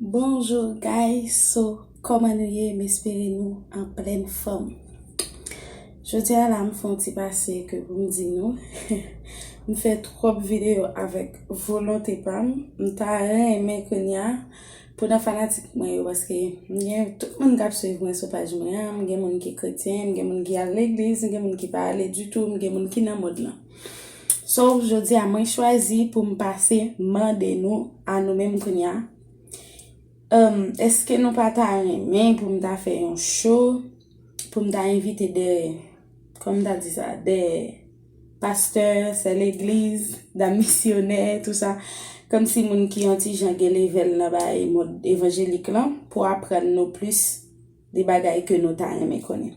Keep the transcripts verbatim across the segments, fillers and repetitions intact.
Bonjou guys, so kòman nou ye? M espere nou an plèn fòm. Jodi a la m fè yon ti pase ke pou m di nou, m fè twòp videyo avèk volonte pa m. M ta renmen kounye a pou nan fanatik mwen yo, paske m gen tout moun k ap swiv mwen sou paj mwen an, m gen moun ki kretyen, m gen moun ki al legliz, m gen moun ki pa ale ditou, m gen moun ki nan mòd lan. So, jodi a mwen chwazi pou m pase mande nou a nou menm kounye a, um, èske nou pa ta renmen pou m ta fè yon show, pou m ta envite de, kòman m ta di sa, de pastè, sè legliz, dam misyonè, tou sa, kòmsi moun ki yon ti jan gen level nan bagay mòd evanjelik lan, pou aprann nou plis de bagay ke nou ta renmen konnen.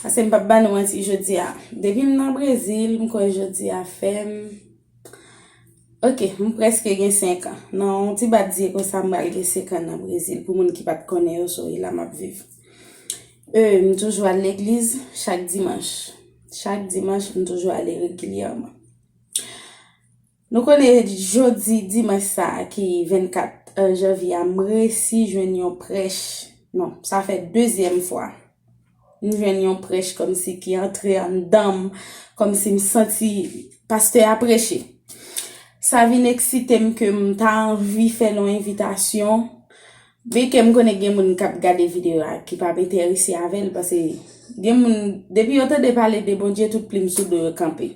Paske m p ap ba nou manti jodi a. Depi m nan Brezil, m kwè jodi a fè m, ok, m prèske gen senk an. Nan yon ti bat zye konsa, m pral gen senk an nan Brezil. Pou moun ki pa t konnen yo, so e la m ap viv. E, m toujou al legliz chak dimanch. Chak dimanch, m toujou ale regilyèman. Nou konnen jodi dimanch sa a ki vennkat, euh, janvye a, m resi jwenn yon prèch. Non, sa fè dezyèm fwa. M jwenn yon prèch kòmsi ki antre anndan m, kòmsi m santi pastè a preche. Sa vin eksite m ke m ta anvi fè l yon envitasyon. Byenke m konnen gen moun k ap gade videyo a ki p ap enterese avè l, paske gen moun, depi yo tande pale de Bondye, tout plim sou do yo kanpe.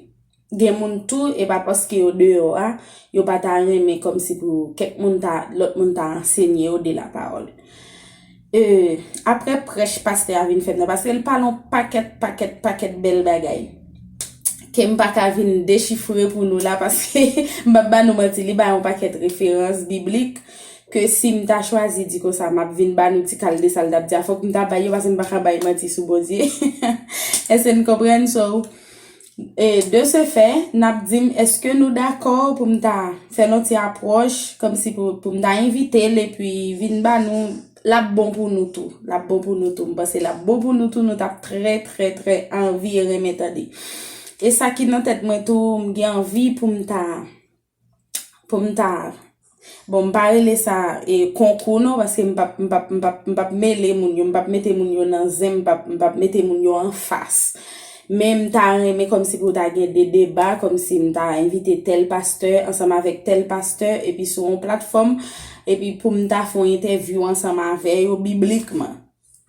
Gen moun tou, e pa paske yo deyò a, yo pa ta renmen kòmsi pou kèk moun ta, lòt moun ta ansenye yo de lapawòl. E, apre prèch pastè a vin fè m nan, paske l pale yon pakèt, pakèt, pakèt bèl bagay. Ke m pa ka vin dechifre pou nou la, paske m p ap ba nou manti, li bay yon pakèt referans biblik, ke si m ta chwazi di konsa, m ap vin ba nou ti kal de sa l t ap di a, fòk m ta bay yo, paske m pa ka bay manti sou Bondye. Èske n konprann? So, E de ce fait, n ap di m, èske nou dakò pou m ta fè l yon ti apwòch, kòmsi pou, pou m ta envite l, epi vin ba nou, l ap bon pou nou tou. L ap bon pou nou tou. M panse l ap bon pou nou tou, nou t ap trè, trè, trè anvi e renmen tande. E sa ki nan tèt mwen tou, m gen anvi pou m ta, pou m ta, bon, m pa rele sa, e, konkou non, paske m p ap, m p ap, m p ap, m p ap mele moun yo, m p ap mete moun yo nan zen, m p ap, m p ap mete moun yo anfas. Men m ta renmen kòmsi pou ta gen de deba, kòmsi m ta envite tèl pastè ansanm avèk tèl pastè, epi sou yon platfòm, epi pou m ta fè yon entèvyou ansanm avè yo biblikman.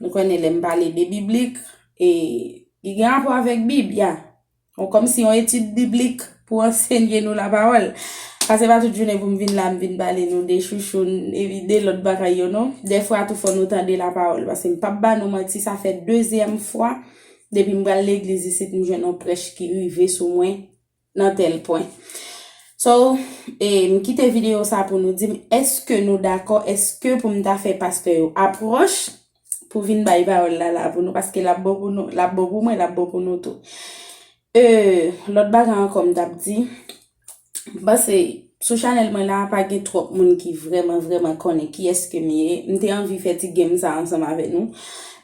Nou konnen lè m pale de biblik, e, li gen rapò avèk Bib, ya. Bon, kòmsi yon etid biblik pou ansenye nou lapawòl. Paske pa tout jounen pou m vin la, m vin pale nou de chouchou, epi de lòt bagay yo, non. Dèfwa tou fò nou tande lapawòl. Paske m p ap ba nou manti, sa fè dezyèm fwa depi m pral legliz isit, m jwenn yon prèch ki rive sou mwen nan tèl pwen. So, e, m kite videyo sa pou nou di m, èske nou dakò, èske pou m ta fè pastè yo apwòch pou vin bay pawòl la la pou nou, paske l ap bon pou nou, l ap bon pou mwen, l ap bon pou nou tou. E, lòt bagay ankò m t ap di, m panse sou chanèl mwen la, pa gen twòp moun ki vrèman, vrèman konnen kiyès ke m ye. M te anvi fè ti game sa ansanm avè nou.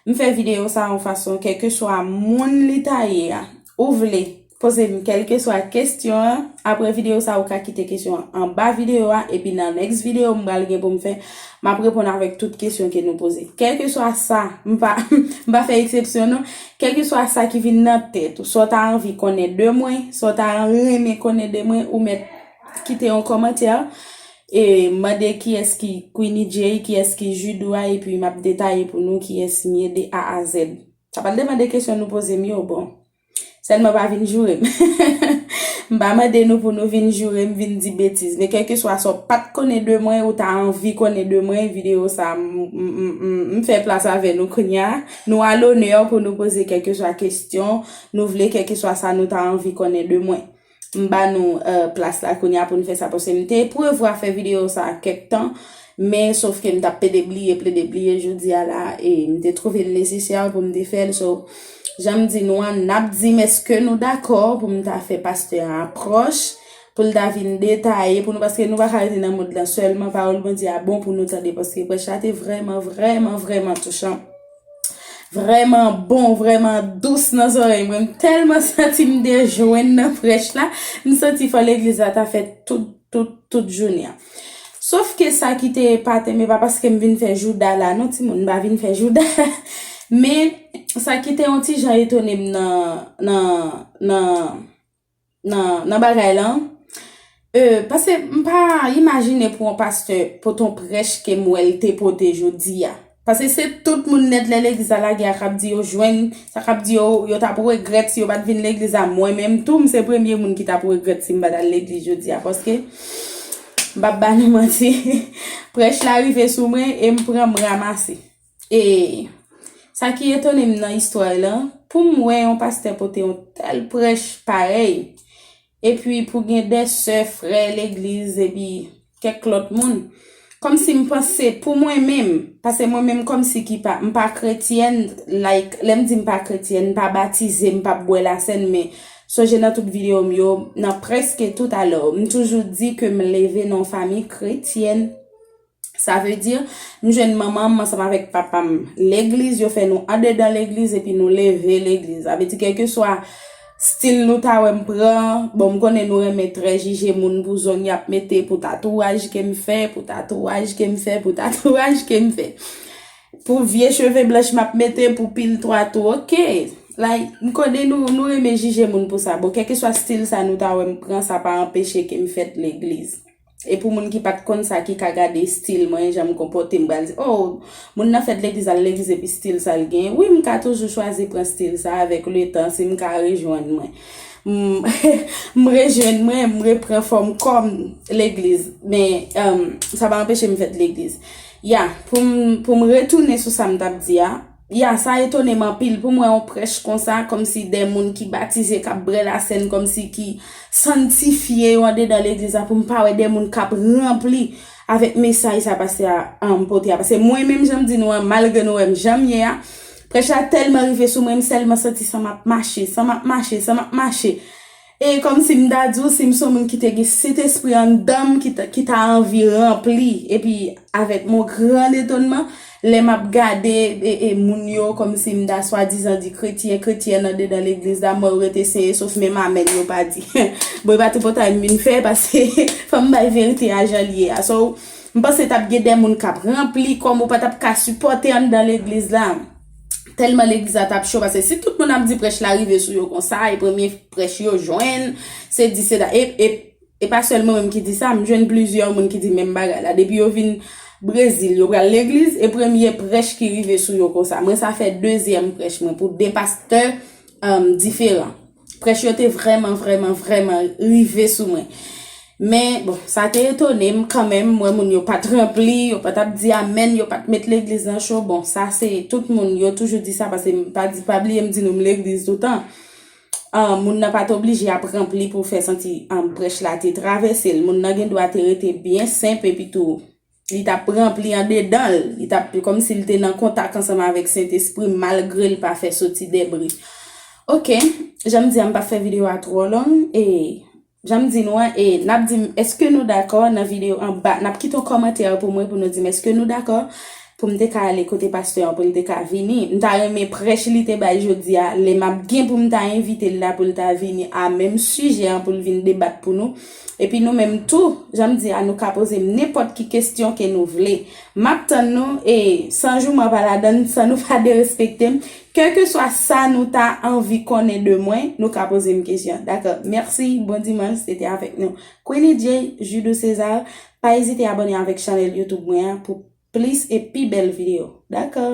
M fè videyo sa yon fason, kèlkeswa moun li ta ye a, ou vle poze m kèlkeswa kesyon an, apre videyo sa, ou ka kite kesyon an anba videyo a, epi nan next videyo m pral gen pou m fè, m ap reponn avèk tout kesyon ke nou poze. Kèlkeswa sa, m pa, m pa fè eksepsyon non, kèlkeswa sa ki vin nan tèt ou, sa w ta anvi konnen de mwen, sa w ta renmen konnen de mwen, ou mèt kite yon kòmantè, e mande kiyès ki Queenie J, kiyès ki Judou a, epi m ap detaye pou nou kiyès m ye de A a Z. Sa pral depann de kesyon nou poze m yo, bon. Sèlman pa vin joure m. M pa mande nou pou nou vin joure m, vin di betiz. Men kèlkeswa sa w pa t konnen de mwen, ou ta anvi konnen de mwen, videyo sa, m, m, m, m, m fè plas avè nou kounye a. Nou a lonè pou nou poze kèlkeswa kesyon nou vle, kèlkeswa sa nou ta anvi konnen de mwen. M ba nou, euh, plas la kounye a pou n fè sa, paske m te prevwa fè videyo sa kèk tan, men sòf ke m t ap plede bliye, plede bliye jodi a la, e m te twouve l nesesè pou m te fè l. So, jan m di nou an, n ap di m èske nou dakò pou m ta fè pastè a apwòch, pou l ta vin detaye pou nou, paske nou pa ka rete nan mond lan sèlman, pawòl Bondye a bon pou nou tande, paske prèch la te vrèman, vrèman, vrèman touchan. Vrèman bon, vrèman dous nan zòrèy mwen. M tèlman santi m te jwenn nan prèch la. M santi fò legliz la ta fè tout, tout, tout jounen an. Sof ke sa ki te epatem, e pa paske m vin fè jouda la, non, timoun, m pa vin fè jouda. Men, sa ki te yon ti jan etone m nan, nan, nan, nan, nan bagay lan, e, paske m pa imajine pou yon pastè pote yon prèch ke m wè l te pote jodi a. Paske se tout moun nèt lè legliz la lage a k ap di yo jwenn, sa k ap di yo, yo t ap regrèt si yo pa t vin legliz la. Mwen menm tou, m se premye moun ki t ap regrèt si m pa t al legliz jodi a. Paske, m p ap ba nou manti, prèch la rive sou mwen e m pran m ranmase. E sa ki etone m nan istwa lan, pou m wè yon pastè pote yon tèl prèch parèy, epi pou gen de sè, frè legliz, epi kèk lòt moun. Kòmsi m panse pou mwen menm, paske mwen menm kòmsi ki pa, m pa kretyèn, like, lè m di m pa kretyèn, m pa batize, m p ap bwè lasèn, men sonje nan tout videyo m yo, nan prèske tout alò, m toujou di ke m leve nan yon fanmi kretyèn. Sa vle di, m jwenn manman m ansanm avèk papa m legliz, yo fè nou andedan legliz epi nou leve legliz. Sa vle di, kèlkeswa stil nou ta wè m pran, bon, m konnen nou renmen trè jije moun pou zòn y ap mete, pou tatouaj ke m fè, pou tatouaj ke m fè, pou tatouaj ke m fè. Pou vye cheve blanch m ap mete, pou pil twa tou, oke. Like, m konnen nou, nou renmen jije moun pou sa. Bon, kèlkeswa stil sa nou ta wè m pran, sa pa anpeche ke m fèt legliz. E pou moun ki pa t konn sa, ki ka gade stil mwen, jan m konpòte m, pral di, "Oh, moun nan fèt legliz, al legliz epi stil sa l gen." Wi, m ka toujou chwazi pran stil sa avèk letan, si m ka rejwenn mwen. M, m rejwenn mwen, m repran fòm kò m legliz. Men, um, sa pa anpeche m fèt legliz. Ya, pou m, pou m retounen sou sa m t ap di a, ya, sa etone m anpil pou m wè yon prèch konsa, kòmsi de moun ki batize, k ap bwè lasèn, kòmsi ki sanntifye yo andedan legliz la, pou m pa wè de moun k ap ranpli avèk mesaj sa pastè a, um, pote a. Paske mwen menm, jan m di nou an, malgre nou wè m jan m ye a, prèch la tèlman rive sou mwen, m sèlman santi san m ap mache, san m ap mache, san m ap mache. E kòmsi m ta di w, si m se yon moun ki te gen Sentespri anndan m, ki ta, ki ta anvi ranpli, epi avèk mon gran etonman, lè m ap gade, e, e, moun yo, kòmsi m ta swadizan di kretyen, kretyèn andedan legliz la, mwen rete seye, sof menm amèn yo pa di. Bon, e pa tripotay m vin fè, paske fò m bay verite a jan l ye a. So, m panse t ap gen de moun k ap ranpli, kòm ou pa t ap ka sipòte anndan legliz la. Tèlman legliz la t ap cho, paske si tout moun ap di prèch la rive sou yo konsa, e premye prèch yo jwenn, se di se da. E, e, e pa sèl mwen menm ki di sa, m jwenn plizyè moun ki di menm bagay la. Depi yo vin Brezil, yo pral legliz, e premye prèch ki rive sou yo konsa. Mwen, sa fè dezyèm prèch mwen pou de pastè, um, diferan. Prèch yo te vrèman, vrèman, vrèman rive sou mwen. Men, bon, sa te etone m kanmenm. M wè moun yo pa t ranpli, yo pa t ap di amèn, yo pa t met legliz nan cho. Bon, sa se tout moun, yo toujou di sa, paske m pa di, pa bliye m di nou m legliz toutan. Ah, moun nan pa t oblije ap ranpli pou fè santi, ah, prèch la te travèse l. Moun nan gen dwa te rete byen senp epi tou, li t ap ranpli andedan l. Li t ap, kòmsi l te nan kontak ansanm avèk Sentespri, malgre l pa fè soti de bri. Oke, jan m di a, m p ap fè videyo a twò long, e jan m di nou an, e n ap di m, èske nou dakò nan videyo anba, n ap kite yon kòmantè pou mwen pou nou di m, èske nou dakò pou m te ka ale kote pastè an, pou l te ka vini. M ta renmen prèch li te bay jodi a, lè m ap gen pou m ta envite l la pou l ta vini a menm sijè an, pou l vin debat pou nou. Epi nou menm tou, jan m di a, nou ka poze m nenpòt ki kesyon ke nou vle. M ap tann nou, e san joumwen pa ladan l, san nou pa derespekte m, kèlkeswa sa nou ta anvi konnen de mwen, nou ka poze m kesyon. Dakò, mèsi, bon dimanch, se te avèk nou Queenie J, Judou César. Pa ezite abòne avèk chanèl YouTube mwen an pou plis e pi bèl videyo. Dakò.